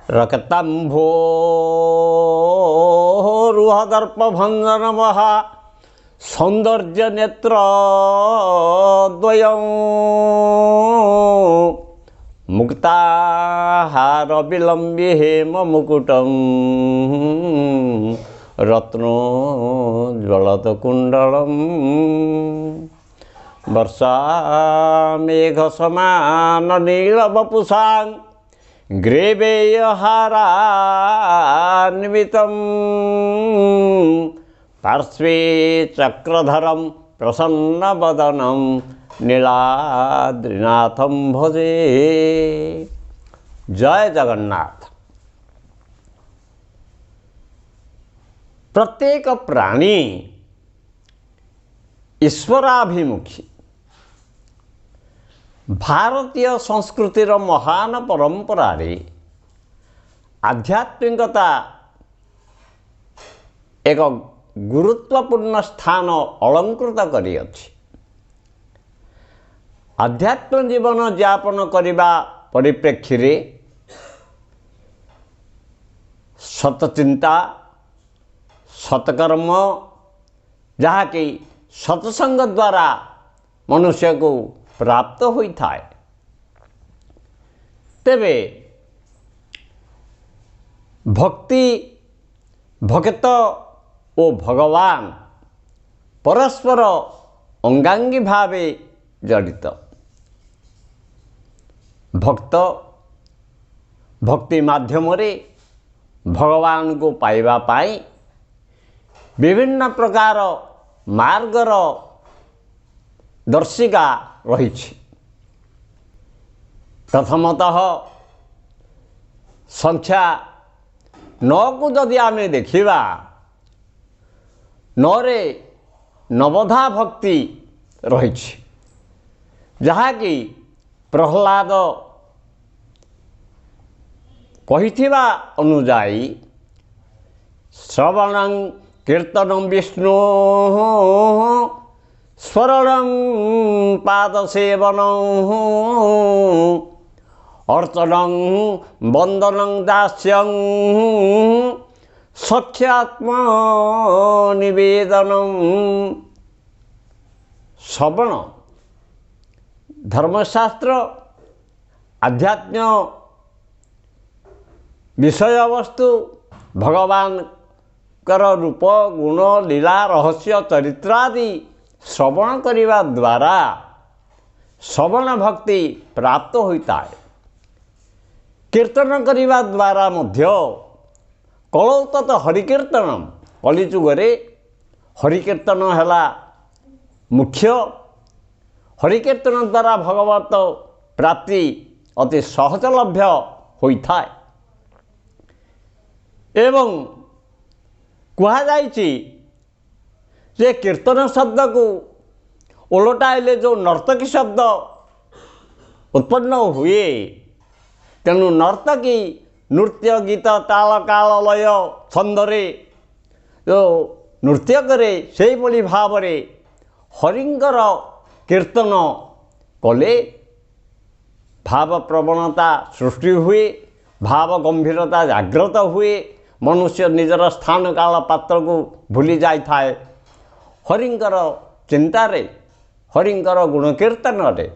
ରକ୍ତାମ୍ଭୋରୁହଦର୍ପ ଭଞ୍ଜନ ମହା ସୌନ୍ଦର୍ଯ୍ୟ ନେତ୍ର ଦ୍ୱୟଂ ମୁକ୍ତାହାର ବିଲମ୍ବି ହେମ ମୁକୁଟಂ ରତ୍ନୋଜ୍ୱଳତ କୁଣ୍ଡଳಂ ବର୍ଷା ମେଘ ସମାନ ନୀଳ ବପୁଷାଂ ଗ୍ରୀବେୟହାରାନ୍ବିତಂ ପାର୍ଶ୍ୱେ ଚକ୍ରଧରಂ ପ୍ରସନ୍ନବଦନಂ ନୀଳାଦ୍ରିନାଥಂ ଭଜେ। ଜୟ ଜଗନ୍ନାଥ। ପ୍ରତ୍ୟେକ ପ୍ରାଣୀ ଈଶ୍ୱରାଭିମୁଖୀ। ଭାରତୀୟ ସଂସ୍କୃତିର ମହାନ ପରମ୍ପରାରେ ଆଧ୍ୟାତ୍ମିକତା ଏକ ଗୁରୁତ୍ୱପୂର୍ଣ୍ଣ ସ୍ଥାନ ଅଳଙ୍କୃତ କରିଅଛି। ଆଧ୍ୟାତ୍ମ ଜୀବନ ଯାପନ କରିବା ପରିପ୍ରେକ୍ଷୀରେ ସତଚିନ୍ତା, ସତକର୍ମ, ଯାହାକି ସତ୍ସଙ୍ଗ ଦ୍ୱାରା ମନୁଷ୍ୟକୁ ପ୍ରାପ୍ତ ହୋଇଥାଏ। ତେବେ ଭକ୍ତି, ଭକ୍ତ ଓ ଭଗବାନ ପରସ୍ପର ଅଙ୍ଗାଙ୍ଗୀ ଭାବେ ଜଡ଼ିତ। ଭକ୍ତ ଭକ୍ତି ମାଧ୍ୟମରେ ଭଗବାନଙ୍କୁ ପାଇବା ପାଇଁ ବିଭିନ୍ନ ପ୍ରକାର ମାର୍ଗର ଦର୍ଶିକା ରହିଛି। ପ୍ରଥମତଃ ସଂଖ୍ୟା 9କୁ ଯଦି ଆମେ ଦେଖିବା, 9ରେ ନବଧା ଭକ୍ତି ରହିଛି, ଯାହାକି ପ୍ରହ୍ଲାଦ କହିଥିବା ଅନୁଯାୟୀ ଶ୍ରବଣଂ କୀର୍ତ୍ତନଂ ବିଷ୍ଣୁ ସ୍ମରଣଂ ପାଦସେବନଂ ଅର୍ଚନଂ ବନ୍ଦନଂ ଦାସ୍ୟଂ ସଖ୍ୟାତ୍ମ ନିବେଦନଂ। ଶ୍ରବଣ ଧର୍ମଶାସ୍ତ୍ର, ଆଧ୍ୟାତ୍ମ୍ୟ ବିଷୟବସ୍ତୁ, ଭଗବାନଙ୍କର ରୂପ, ଗୁଣ, ଲୀଳା, ରହସ୍ୟ, ଚରିତ୍ର ଆଦି ଶ୍ରବଣ କରିବା ଦ୍ୱାରା ଶ୍ରବଣ ଭକ୍ତି ପ୍ରାପ୍ତ ହୋଇଥାଏ। କୀର୍ତ୍ତନ କରିବା ଦ୍ୱାରା ମଧ୍ୟ କଳୌ ତତ ହରିକୀର୍ତ୍ତନ, କଳିଯୁଗରେ ହରିକୀର୍ତ୍ତନ ହେଲା ମୁଖ୍ୟ। ହରିକୀର୍ତ୍ତନ ଦ୍ୱାରା ଭଗବତ ପ୍ରାପ୍ତି ଅତି ସହଜଲଭ୍ୟ ହୋଇଥାଏ। ଏବଂ କୁହାଯାଇଛି ଯେ କୀର୍ତ୍ତନ ଶବ୍ଦକୁ ଓଲଟାଇଲେ ଯେଉଁ ନର୍ତ୍ତକୀ ଶବ୍ଦ ଉତ୍ପନ୍ନ ହୁଏ, ତେଣୁ ନର୍ତ୍ତକୀ ନୃତ୍ୟ ଗୀତ ତାଳ କାଳ ଲୟ ଛନ୍ଦରେ ଯେଉଁ ନୃତ୍ୟ କରେ, ସେଇଭଳି ଭାବରେ ହରିଙ୍କର କୀର୍ତ୍ତନ କଲେ ଭାବ ପ୍ରବଣତା ସୃଷ୍ଟି ହୁଏ, ଭାବ ଗମ୍ଭୀରତା ଜାଗ୍ରତ ହୁଏ, ମନୁଷ୍ୟ ନିଜର ସ୍ଥାନ କାଳ ପାତ୍ରକୁ ଭୁଲି ଯାଇଥାଏ ହରିଙ୍କର ଚିନ୍ତାରେ, ହରିଙ୍କର ଗୁଣକୀର୍ତ୍ତନରେ।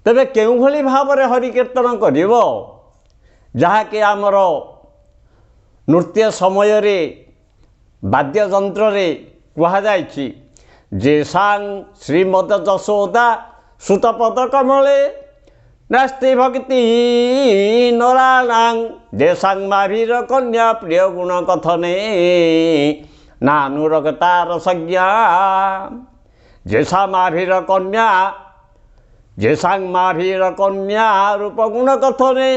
ତେବେ କେଉଁଭଳି ଭାବରେ ହରିକୀର୍ତ୍ତନ କରିବ, ଯାହାକି ଆମର ନୃତ୍ୟ ସମୟରେ ବାଦ୍ୟଯନ୍ତ୍ରରେ କୁହାଯାଇଛି ଯେ ସାଂ ଶ୍ରୀମଦ ଯଶୋଦା ସୁତପଦ କମଳେ ନାସ୍ତି ଭକ୍ତି ନରାଣାଂ ଯେସାଂ ମାଭିର କନ୍ୟା ପ୍ରିୟ ଗୁଣ କଥନେ ନାନୁରଗତାର ସଜ୍ଞା। ଯେସା ମାଭିର କନ୍ୟା, ଯେସାଂ ମାଭିର କନ୍ୟା ରୂପ ଗୁଣ କଥନେ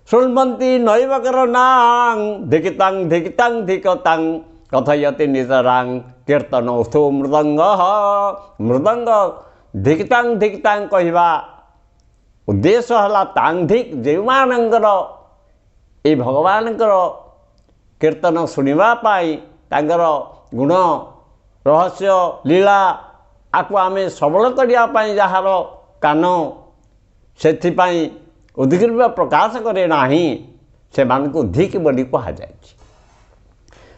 ଶୃଣ୍ବନ୍ତି ନୈବକର ନାଂ ଧିକିତାଂ ଧିକିତାଂ ଧିକତାଂ କଥୟତି ନିତରାଂ କୀର୍ତ୍ତନୋସ୍ଥୁ ମୃଦଙ୍ଗ। ମୃଦଙ୍ଗ ଧିକିତାଂ ଧିକିତାଂ କହିବା ଉଦ୍ଦେଶ୍ୟ ହେଲା ତାଂ ଧିକ୍, ଯେଉଁମାନଙ୍କର ଏଇ ଭଗବାନଙ୍କର କୀର୍ତ୍ତନ ଶୁଣିବା ପାଇଁ ତାଙ୍କର ଗୁଣ ରହସ୍ୟ ଲୀଳା ଆକୁ ଆମେ ସବଳ କରିବା ପାଇଁ ଯାହାର କାନ ସେଥିପାଇଁ ଉଦ୍ଗ୍ରୀବ ପ୍ରକାଶ କରେ ନାହିଁ, ସେମାନଙ୍କୁ ଧିକ୍ ବୋଲି କୁହାଯାଇଛି।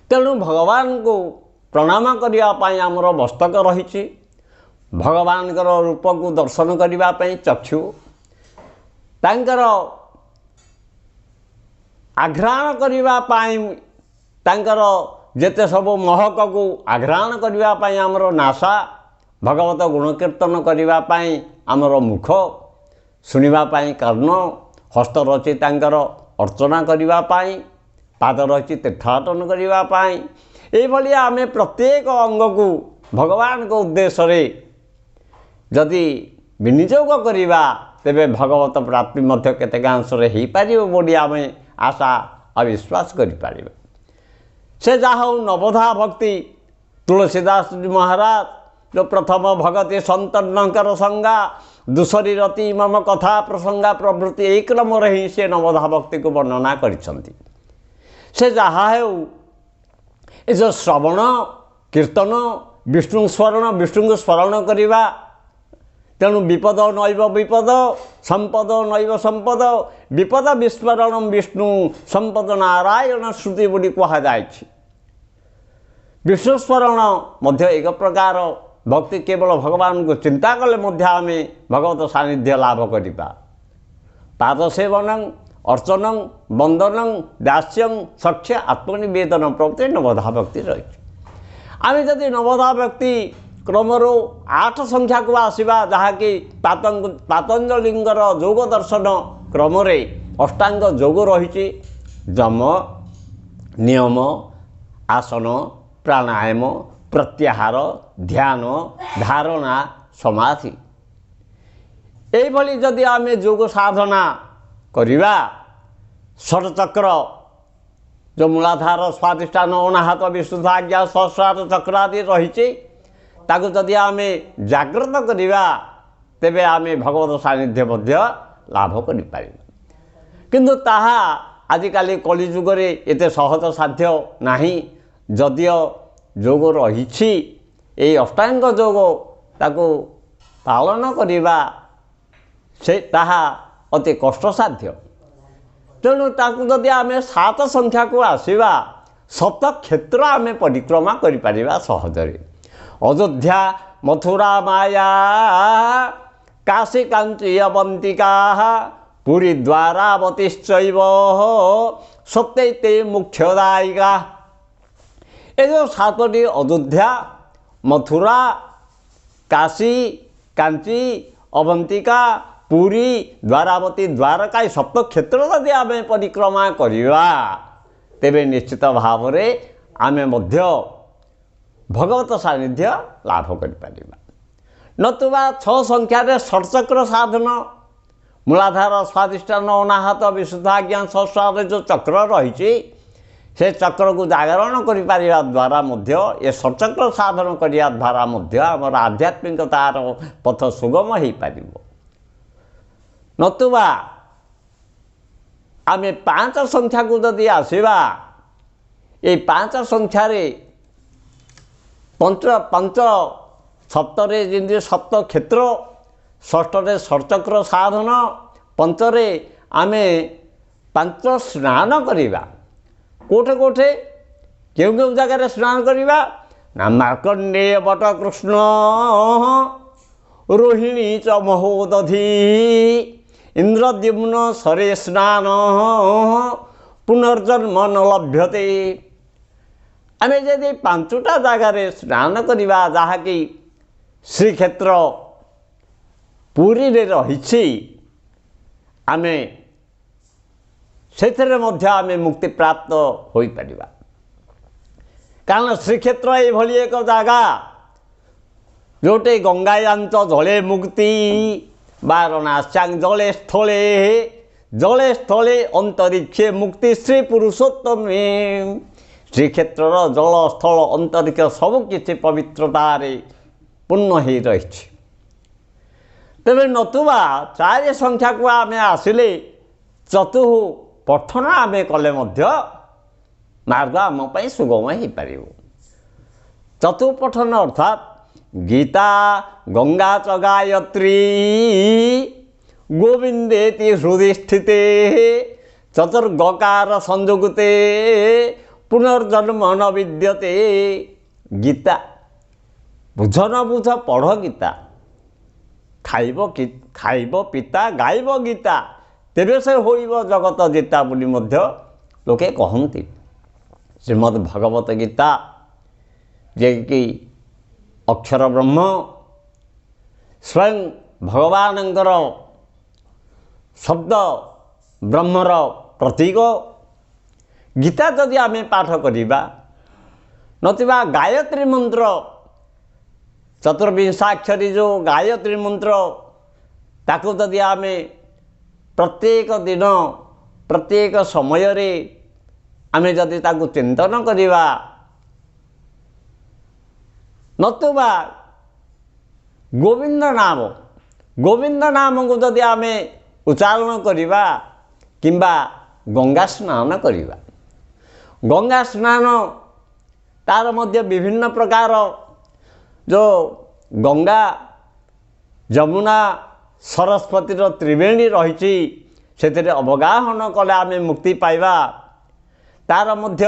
ତେଣୁ ଭଗବାନଙ୍କୁ ପ୍ରଣାମ କରିବା ପାଇଁ ଆମର ମସ୍ତକ ରହିଛି, ଭଗବାନଙ୍କର ରୂପକୁ ଦର୍ଶନ କରିବା ପାଇଁ ଚକ୍ଷୁ, ତାଙ୍କର ଆଘ୍ରାଣ କରିବା ପାଇଁ, ତାଙ୍କର ଯେତେ ସବୁ ମହକକୁ ଆଘ୍ରାଣ କରିବା ପାଇଁ ଆମର ନାସା, ଭଗବତ ଗୁଣକୀର୍ତ୍ତନ କରିବା ପାଇଁ ଆମର ମୁଖ, ଶୁଣିବା ପାଇଁ କର୍ଣ୍ଣ, ହସ୍ତ ରହିଛି ତାଙ୍କର ଅର୍ଚ୍ଚନା କରିବା ପାଇଁ, ପାଦ ରହିଛି ତୀର୍ଥାଟନ କରିବା ପାଇଁ। ଏଇଭଳି ଆମେ ପ୍ରତ୍ୟେକ ଅଙ୍ଗକୁ ଭଗବାନଙ୍କ ଉଦ୍ଦେଶ୍ୟରେ ଯଦି ବିନିଯୋଗ କରିବା, ତେବେ ଭଗବତ ପ୍ରାପ୍ତି ମଧ୍ୟ କେତେକାଂଶରେ ହେଇପାରିବ ବୋଲି ଆମେ ଆଶା ଆଉ ବିଶ୍ୱାସ କରିପାରିବା। ସେ ଯାହା ହଉ, ନବଧା ଭକ୍ତି ତୁଳସୀ ଦାସ ମହାରାଜ ଯେଉଁ ପ୍ରଥମ ଭଗତି ସନ୍ତନଙ୍କର ସଂଜ୍ଞା, ଦୁସରୀ ରତି ମମ କଥା ପ୍ରସଙ୍ଗା ପ୍ରଭୃତି, ଏହି କ୍ରମରେ ହିଁ ସେ ନବଧା ଭକ୍ତିକୁ ବର୍ଣ୍ଣନା କରିଛନ୍ତି। ସେ ଯାହା ହେଉ, ଏ ଯେଉଁ ଶ୍ରବଣ କୀର୍ତ୍ତନ, ବିଷ୍ଣୁ ସ୍ମରଣ, ବିଷ୍ଣୁଙ୍କୁ ସ୍ମରଣ କରିବା, ତେଣୁ ବିପଦ ନୈବ ବିପଦ ସମ୍ପଦ ନୈବ ସମ୍ପଦ, ବିପଦ ବିସ୍ମରଣ ବିଷ୍ଣୁ ସମ୍ପଦ ନାରାୟଣ ଶ୍ରୁତି ବୋଲି କୁହାଯାଇଛି। ବିଷ୍ଣୁ ସ୍ମରଣ ମଧ୍ୟ ଏକ ପ୍ରକାର ଭକ୍ତି। କେବଳ ଭଗବାନଙ୍କୁ ଚିନ୍ତା କଲେ ମଧ୍ୟ ଆମେ ଭଗବତ ସାନ୍ନିଧ୍ୟ ଲାଭ କରିବା। ପାଦ ସେବନଂ, ଅର୍ଚ୍ଚନଂ, ବନ୍ଦନଂ, ଦାସ୍ୟଂ, ସଖ୍ୟ, ଆତ୍ମନିବେଦନ ପ୍ରଭୃତି ନବଧା ଭକ୍ତି ରହିଛି। ଆମେ ଯଦି ନବଧା ଭକ୍ତି କ୍ରମରୁ 8 ସଂଖ୍ୟାକୁ ଆସିବା, ଯାହାକି ପାତଞ୍ଜଳିଙ୍କର ଯୋଗ ଦର୍ଶନ କ୍ରମରେ ଅଷ୍ଟାଙ୍ଗ ଯୋଗ ରହିଛି, ଯମ, ନିୟମ, ଆସନ, ପ୍ରାଣାୟାମ, ପ୍ରତ୍ୟାହାର, ଧ୍ୟାନ, ଧାରଣା, ସମାଧି, ଏଇଭଳି ଯଦି ଆମେ ଯୋଗ ସାଧନା କରିବା, ଷଡ଼ଚକ୍ର ଯେଉଁ ମୂଳାଧାର, ସ୍ୱାଧିଷ୍ଠାନ, ଅନାହତ, ବିଶୁଦ୍ଧ, ଆଜ୍ଞା, ସହସ୍ରାର ଚକ୍ର ଆଦି ରହିଛି, ତାକୁ ଯଦି ଆମେ ଜାଗ୍ରତ କରିବା, ତେବେ ଆମେ ଭଗବତ ସାନ୍ନିଧ୍ୟ ମଧ୍ୟ ଲାଭ କରିପାରିବା। କିନ୍ତୁ ତାହା ଆଜିକାଲି କଳିଯୁଗରେ ଏତେ ସହଜ ସାଧ୍ୟ ନାହିଁ। ଯଦିଓ ଯୋଗ ରହିଛି, ଏଇ ଅଷ୍ଟାଙ୍ଗ ଯୋଗ, ତାକୁ ପାଳନ କରିବା ସେ ତାହା ଅତି କଷ୍ଟସାଧ୍ୟ। ତେଣୁ ତାକୁ ଯଦି ଆମେ 7 ସଂଖ୍ୟାକୁ ଆସିବା, ସପ୍ତ କ୍ଷେତ୍ର ଆମେ ପରିକ୍ରମା କରିପାରିବା ସହଜରେ। ଅଯୋଧ୍ୟା, ମଥୁରା, ମାୟା, କାଶୀ, କାଞ୍ଚି, ଅବନ୍ତିକା, ପୁରୀ, ଦ୍ୱାରାବତୀଶ୍ଚୈବ ସପ୍ତୈତେ ମୁଖ୍ୟଦାୟିକା। ଏ ଯେଉଁ 7ଟି, ଅଯୋଧ୍ୟା, ମଥୁରା, କାଶୀ, କାଞ୍ଚି, ଅବନ୍ତିକା, ପୁରୀ, ଦ୍ୱାରାବତୀ, ଦ୍ୱାରକା, ଏ ସପ୍ତ କ୍ଷେତ୍ର ଯଦି ଆମେ ପରିକ୍ରମା କରିବା, ତେବେ ନିଶ୍ଚିତ ଭାବରେ ଆମେ ମଧ୍ୟ ଭଗବତ ସାନ୍ନିଧ୍ୟ ଲାଭ କରିପାରିବା। ନତୁବା 6 ସଂଖ୍ୟାରେ ଷଡ଼ଚକ୍ର ସାଧନ, ମୂଳାଧାର, ସ୍ୱାଧିଷ୍ଠାନ, ଅନାହତ, ବିଶୁଦ୍ଧ, ଆଜ୍ଞା, ସହସ୍ରାର ଯେଉଁ ଚକ୍ର ରହିଛି, ସେ ଚକ୍ରକୁ ଜାଗରଣ କରିପାରିବା ଦ୍ୱାରା ମଧ୍ୟ, ଏ ଷଡ଼ଚକ୍ର ସାଧନ କରିବା ଦ୍ୱାରା ମଧ୍ୟ ଆମର ଆଧ୍ୟାତ୍ମିକତାର ପଥ ସୁଗମ ହେଇପାରିବ। ନତୁବା ଆମେ 5 ସଂଖ୍ୟାକୁ ଯଦି ଆସିବା, ଏଇ 5 ସଂଖ୍ୟାରେ ପଞ୍ଚ ପାଞ୍ଚ ସପ୍ତରେ ଯେମିତି ସପ୍ତ କ୍ଷେତ୍ର, ଷଷ୍ଠରେ ଷଡ଼ଚକ୍ର ସାଧନ, ପଞ୍ଚରେ ଆମେ 5 ସ୍ନାନ କରିବା। କେଉଁଠି କେଉଁଠି, କେଉଁ କେଉଁ ଜାଗାରେ ସ୍ନାନ କରିବା ନା ମାର୍କଣ୍ଡେୟ ବଟ କୃଷ୍ଣ, ରୋହିଣୀ ଚ ମହୋଦଧି, ଇନ୍ଦ୍ରଦ୍ୟୁମ୍ନ ସରେ ସ୍ନାନ ପୁନର୍ଜନ୍ମ ନ ଲଭ୍ୟତେ। ଆମେ ଯଦି 5ଟା ଜାଗାରେ ସ୍ନାନ କରିବା, ଯାହାକି ଶ୍ରୀକ୍ଷେତ୍ର ପୁରୀରେ ରହିଛି, ଆମେ ସେଥିରେ ମଧ୍ୟ ଆମେ ମୁକ୍ତିପ୍ରାପ୍ତ ହୋଇପାରିବା। କାରଣ ଶ୍ରୀକ୍ଷେତ୍ର ଏଭଳି ଏକ ଜାଗା ଯେଉଁଠି ଗଙ୍ଗାୟାଞ୍ଚ ଜଳେ ମୁକ୍ତି, ବାରଣାସ୍ୟାଂ ଜଳେ ସ୍ଥଳେ, ଜଳେ ସ୍ଥଳେ ଅନ୍ତରୀକ୍ଷେ ମୁକ୍ତି ଶ୍ରୀ ପୁରୁଷୋତ୍ତମେ। ଶ୍ରୀକ୍ଷେତ୍ରର ଜଳ, ସ୍ଥଳ, ଅନ୍ତରୀକ୍ଷ ସବୁକିଛି ପବିତ୍ରତାରେ ପୂର୍ଣ୍ଣ ହେଇ ରହିଛି। ତେବେ ନତୁବା 4 ସଂଖ୍ୟାକୁ ଆମେ ଆସିଲେ ଚତୁଃ ପଠନ ଆମେ କଲେ ମଧ୍ୟ ମାର୍ଗ ଆମ ପାଇଁ ସୁଗମ ହେଇପାରିବ। ଚତୁଃ ପଠନ ଅର୍ଥାତ୍ ଗୀତା, ଗଙ୍ଗା ଚ ଗାୟତ୍ରୀ, ଗୋବିନ୍ଦେତି ହୃଦୟ ସ୍ଥିତେ, ଚତୁର୍ଗକାର ସଂଯୁକ୍ତେ ପୁନର୍ଜନ୍ମ ନ ବିଦ୍ୟତେ। ଗୀତା ବୁଝ ନ ବୁଝ ପଢ଼ ଗୀତା, ଖାଇବ ଖାଇବ ପିତା ଗାଇବ ଗୀତା, ତେବେ ସେ ହୋଇବ ଜଗତ ଜିତା ବୋଲି ମଧ୍ୟ ଲୋକେ କହନ୍ତି। ଶ୍ରୀମଦ୍ ଭଗବତ ଗୀତା ଯିଏକି ଅକ୍ଷର ବ୍ରହ୍ମ ସ୍ୱୟଂ ଭଗବାନଙ୍କର ଶବ୍ଦ ବ୍ରହ୍ମର ପ୍ରତୀକ। ଗୀତା ଯଦି ଆମେ ପାଠ କରିବା, ନଥିବା ଗାୟତ୍ରୀ ମନ୍ତ୍ର ଚତୁର୍ବିଂଶାକ୍ଷରୀ ଯେଉଁ ଗାୟତ୍ରୀ ମନ୍ତ୍ର, ତାକୁ ଯଦି ଆମେ ପ୍ରତ୍ୟେକ ଦିନ ପ୍ରତ୍ୟେକ ସମୟରେ ଆମେ ଯଦି ତାକୁ ଚିନ୍ତନ କରିବା, ନତୁବା ଗୋବିନ୍ଦ ନାମ, ଗୋବିନ୍ଦ ନାମକୁ ଯଦି ଆମେ ଉଚ୍ଚାରଣ କରିବା କିମ୍ବା ଗଙ୍ଗା ସ୍ନାନ କରିବା। ଗଙ୍ଗା ସ୍ନାନ ତାର ମଧ୍ୟ ବିଭିନ୍ନ ପ୍ରକାର, ଯେଉଁ ଗଙ୍ଗା ଯମୁନା ସରସ୍ୱତୀର ତ୍ରିବେଣୀ ରହିଛି, ସେଥିରେ ଅବଗାହନ କଲେ ଆମେ ମୁକ୍ତି ପାଇବା। ତାର ମଧ୍ୟ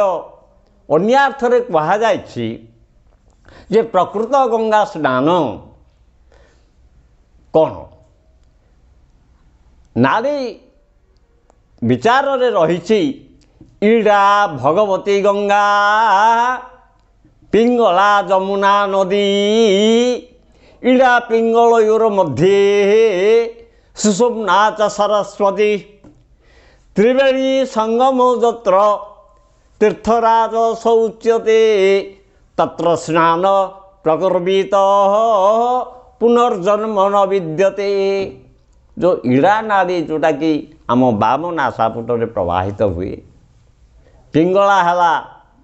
ଅନ୍ୟାର୍ଥରେ କୁହାଯାଇଛି ଯେ ପ୍ରକୃତ ଗଙ୍ଗା ସ୍ନାନ କ'ଣ? ନାରୀ ବିଚାରରେ ରହିଛି ଇଡ଼ା ଭଗବତୀ ଗଙ୍ଗା, ପିଙ୍ଗଳା ଯମୁନା ନଦୀ, ଇଡ଼ା ପିଙ୍ଗଳಯೋର ମଧ୍ୟେ ସୁଷୁମ୍ନା ଚ ସରସ୍ୱତୀ, ତ୍ରିବେଣୀ ସଙ୍ଗମ ଯତ୍ର ତୀର୍ଥରାଜ ଶୌଚ୍ୟତେ, ତତ୍ର ସ୍ନାନ ପ୍ରକର୍ବିତ ପୁନର୍ଜନ୍ମ ନ ବିଦ୍ୟତେ। ଯେଉଁ ଇଡ଼ା ନାରୀ ଯେଉଁଟାକି ଆମ ବାମ ନାସାପୁଟରେ ପ୍ରବାହିତ ହୁଏ, ପିଙ୍ଗଳା ହେଲା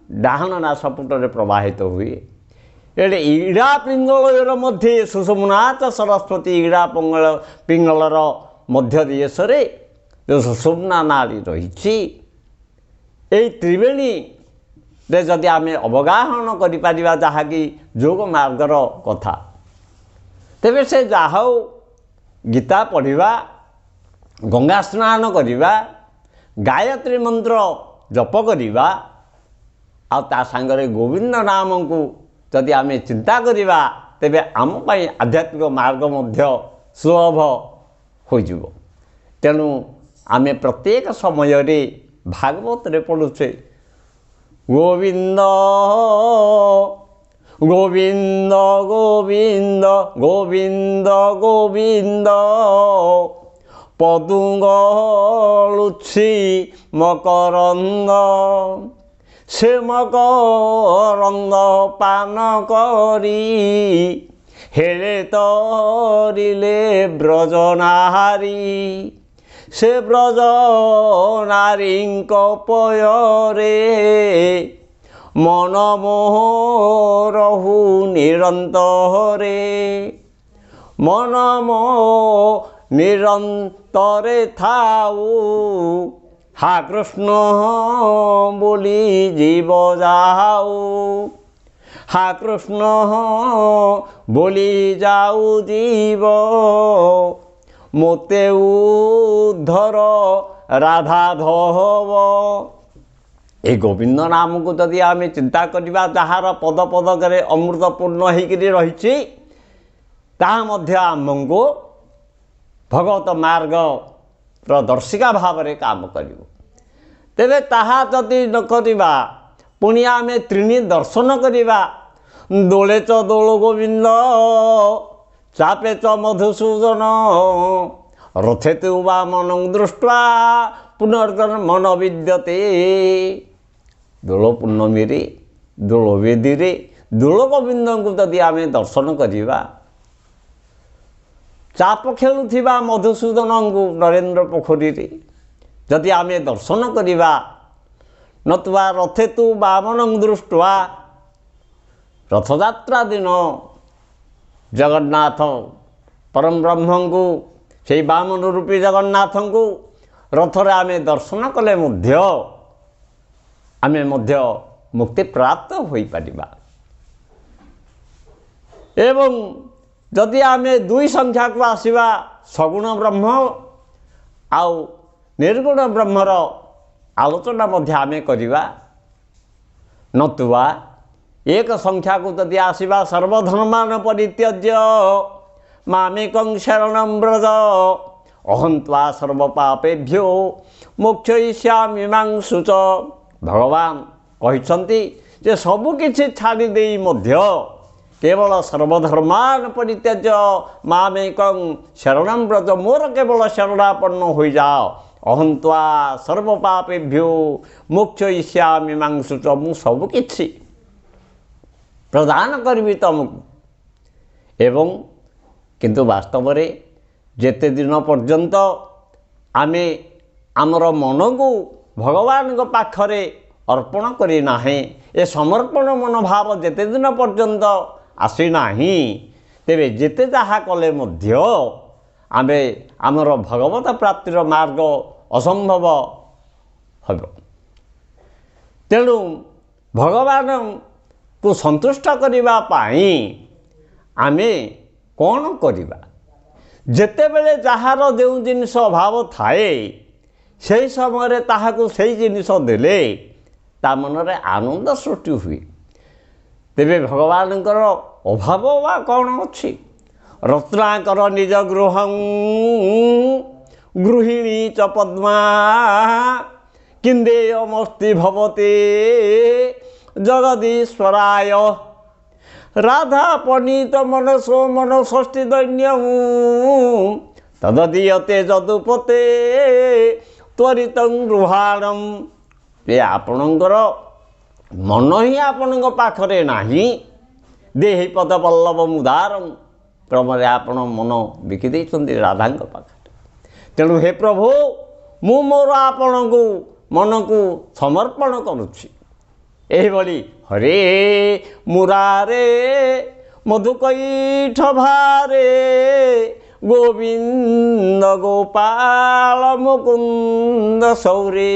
ଡାହାଣ ନାସପୁଟରେ ପ୍ରବାହିତ ହୁଏ। ଏଠି ଇଡ଼ା ପିଙ୍ଗଳର ମଧ୍ୟେ ସୁଷୁମ୍ନାଚ ସରସ୍ୱତୀ, ଇଡ଼ା ପିଙ୍ଗଳ ପିଙ୍ଗଳର ମଧ୍ୟ ଦେଶରେ ଯେଉଁ ସୁଷୁମ୍ନା ନାରୀ ରହିଛି, ଏଇ ତ୍ରିବେଣୀରେ ଯଦି ଆମେ ଅବଗାହନ କରିପାରିବା, ଯାହାକି ଯୋଗ ମାର୍ଗର କଥା, ତେବେ ସେ ଯାହା ହଉ ଗୀତା ପଢ଼ିବା, ଗଙ୍ଗା ସ୍ନାନ କରିବା, ଗାୟତ୍ରୀ ମନ୍ତ୍ର ଜପ କରିବା, ଆଉ ତା ସାଙ୍ଗରେ ଗୋବିନ୍ଦ ନାମଙ୍କୁ ଯଦି ଆମେ ଚିନ୍ତା କରିବା, ତେବେ ଆମ ପାଇଁ ଆଧ୍ୟାତ୍ମିକ ମାର୍ଗ ମଧ୍ୟ ସୁଲଭ ହୋଇଯିବ। ତେଣୁ ଆମେ ପ୍ରତ୍ୟେକ ସମୟରେ ଭାଗବତରେ ପଢ଼ୁଛେ, ଗୋବିନ୍ଦ ଗୋବିନ୍ଦ ଗୋବିନ୍ଦ ଗୋବିନ୍ଦ ଗୋବିନ୍ଦ ପଦୁ ଗଳୁଛି ମକରନ୍ଦ, ସେ ମକରନ୍ଦ ପାନ କରି ହେଳେ ତରିଲେ ବ୍ରଜନାରୀ, ସେ ବ୍ରଜ ନାରୀଙ୍କ ପୟରେ ମନ ମୋହ ରହୁ ନିରନ୍ତରେ, ମନ ମୋ ନିରନ୍ତରେ ଥାଉ, ହା କୃଷ୍ଣ ବୋଲି ଜୀବ ଯାଉ, ହା କୃଷ୍ଣ ବୋଲି ଯାଉ ଜୀବ, ମୋତେ ଉଦ୍ଧର ରାଧାଧବ। ଏ ଗୋବିନ୍ଦ ନାମକୁ ଯଦି ଆମେ ଚିନ୍ତା କରିବା, ଯାହାର ପଦ ପଦକରେ ଅମୃତ ପୂର୍ଣ୍ଣ ହେଇକିରି ରହିଛି, ତାହା ମଧ୍ୟ ଆମକୁ ଭଗବତ ମାର୍ଗର ଦର୍ଶିକା ଭାବରେ କାମ କରିବ। ତେବେ ତାହା ଯଦି ନ କରିବା, ପୁଣି ଆମେ ତ୍ରିଣୀ ଦର୍ଶନ କରିବା। ଦୋଳେ ଚ ଦୋଳ ଗୋବିନ୍ଦ ଚାପେ ଚ ମଧୁସୂଦନ, ରଥେ ତୁ ବାମନ ଦୃଷ୍ଟ୍ୱା ପୁନର୍ଜନ୍ମ ନ ବିଦ୍ୟତେ। ଦୋଳ ପୂର୍ଣ୍ଣମୀରେ ଦୋଳ ବେଦୀରେ ଦୋଳ ଗୋବିନ୍ଦଙ୍କୁ ଯଦି ଆମେ ଦର୍ଶନ କରିବା, ଚାପ ଖେଳୁଥିବା ମଧୁସୂଦନଙ୍କୁ ନରେନ୍ଦ୍ର ପୋଖରୀରେ ଯଦି ଆମେ ଦର୍ଶନ କରିବା, ନତୁବା ରଥେ ତୁ ବାମନ ଦୃଷ୍ଟ୍ୱା, ରଥଯାତ୍ରା ଦିନ ଜଗନ୍ନାଥ ପରମ ବ୍ରହ୍ମଙ୍କୁ ସେଇ ବାମନ ରୂପୀ ଜଗନ୍ନାଥଙ୍କୁ ରଥରେ ଆମେ ଦର୍ଶନ କଲେ ମଧ୍ୟ ଆମେ ମଧ୍ୟ ମୁକ୍ତି ପ୍ରାପ୍ତ ହୋଇପାରିବା। ଏବଂ ଯଦି ଆମେ ଦୁଇ ସଂଖ୍ୟାକୁ ଆସିବା, ସଗୁଣ ବ୍ରହ୍ମ ଆଉ ନିର୍ଗୁଣ ବ୍ରହ୍ମର ଆଲୋଚନା ମଧ୍ୟ ଆମେ କରିବା। ନତୁବା ଏକ ସଂଖ୍ୟାକୁ ଯଦି ଆସିବା, ସର୍ବଧର୍ମାନ ପରିତ୍ୟଜ୍ୟ ମାମେକଂ ଶରଣଂ ବ୍ରଜ ଅହଂ ତ୍ୱା ସର୍ବପାପେଭ୍ୟୋ ମୋକ୍ଷୟିଷ୍ୟାମି ମାଂ ଶୁଚ। ଭଗବାନ କହିଛନ୍ତି ଯେ ସବୁକିଛି ଛାଡ଼ି ଦେଇ ମଧ୍ୟ କେବଳ ସର୍ବଧର୍ମାନ ପରିତ୍ୟଜ୍ୟ ମାମେକଂ ଶରଣଂ ବ୍ରଜ, ମୋର କେବଳ ଶରଣାପନ୍ନ ହୋଇଯାଅ। ଅହଂ ତ୍ୱା ସର୍ବପାପେଭ୍ୟୋ ମୋକ୍ଷୟିଷ୍ୟାମି ମାଂ ଶୁଚ, ମୁଁ ସବୁକିଛି ପ୍ରଦାନ କରିବି ତୁମକୁ। ଏବଂ କିନ୍ତୁ ବାସ୍ତବରେ ଯେତେ ଦିନ ପର୍ଯ୍ୟନ୍ତ ଆମେ ଆମର ମନକୁ ଭଗବାନଙ୍କ ପାଖରେ ଅର୍ପଣ କରିନାହେଁ, ଏ ସମର୍ପଣ ମନୋଭାବ ଯେତେ ଦିନ ପର୍ଯ୍ୟନ୍ତ ଆସିନାହିଁ, ତେବେ ଯେତେ ଯାହା କଲେ ମଧ୍ୟ ଆମେ ଆମର ଭଗବତ ପ୍ରାପ୍ତିର ମାର୍ଗ ଅସମ୍ଭବ ହେବ। ତେଣୁ ଭଗବାନଙ୍କୁ ସନ୍ତୁଷ୍ଟ କରିବା ପାଇଁ ଆମେ କ'ଣ କରିବା? ଯେତେବେଳେ ଯାହାର ଯେଉଁ ଜିନିଷ ଅଭାବ ଥାଏ, ସେହି ସମୟରେ ତାହାକୁ ସେଇ ଜିନିଷ ଦେଲେ ତା ମନରେ ଆନନ୍ଦ ସୃଷ୍ଟି ହୁଏ। ତେବେ ଭଗବାନଙ୍କର ଅଭାବ ବା କ'ଣ ଅଛି? ରତ୍ନାକର ନିଜ ଗୃହଂ ଗୃହିଣୀ ଚ ପଦ୍ମା କିନ୍ଦେୟମସ୍ତି ଭବତେ ଜଗଦୀଶ୍ୱରାୟ ରାଧା ପନୀତ ମନସୋ ମନ ଷଷ୍ଠୀ ଦୈନ୍ୟ ତଦୀୟତେ ଯଦୁପତେ ତ୍ୱରିତଂ ଗୃହାଣಂ। ଏ ଆପଣଙ୍କର ମନ ହିଁ ଆପଣଙ୍କ ପାଖରେ ନାହିଁ। ଦେହି ପଦ ବଲ୍ଲଭ ମୁଦାରଂ, କ୍ରମରେ ଆପଣ ମନ ବିକି ଦେଇଛନ୍ତି ରାଧାଙ୍କ ପାଖରେ। ତେଣୁ ହେ ପ୍ରଭୁ, ମୁଁ ମୋର ଆପଣଙ୍କୁ ମନକୁ ସମର୍ପଣ କରୁଛି। ଏହିଭଳି ହରେ ମୁରାରେ ମଧୁକୈଠ ଭାରେ ଗୋବିନ୍ଦ ଗୋପାଳ ମୁକୁନ୍ଦ ସୌରେ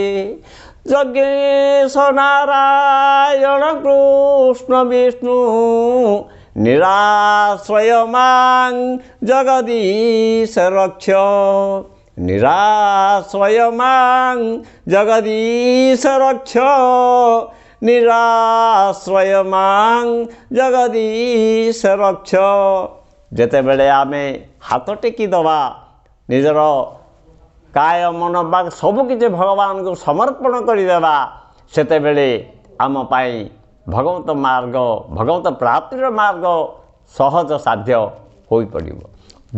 ଯଜ୍ଞେଶ ନାରାୟଣ କୃଷ୍ଣ ବିଷ୍ଣୁ ନିରାଶ୍ରୟ ମାଂ ଜଗଦୀଶ ରକ୍ଷ, ନିରାଶ୍ରୟ ମାଂ ଜଗଦୀଶ ରକ୍ଷ, ନିରାଶ୍ରୟ ମାଂ ଜଗଦୀଶ ରକ୍ଷ। ଯେତେବେଳେ ଆମେ ହାତ ଟେକି ଦେବା, ନିଜର କାୟ ମନ ବାକ୍ ସବୁକିଛି ଭଗବାନଙ୍କୁ ସମର୍ପଣ କରିଦେବା, ସେତେବେଳେ ଆମ ପାଇଁ ଭଗବତ ମାର୍ଗ, ଭଗବତ ପ୍ରାପ୍ତିର ମାର୍ଗ ସହଜ ସାଧ୍ୟ ହୋଇପଡ଼ିବ।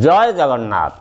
ଜୟ ଜଗନ୍ନାଥ।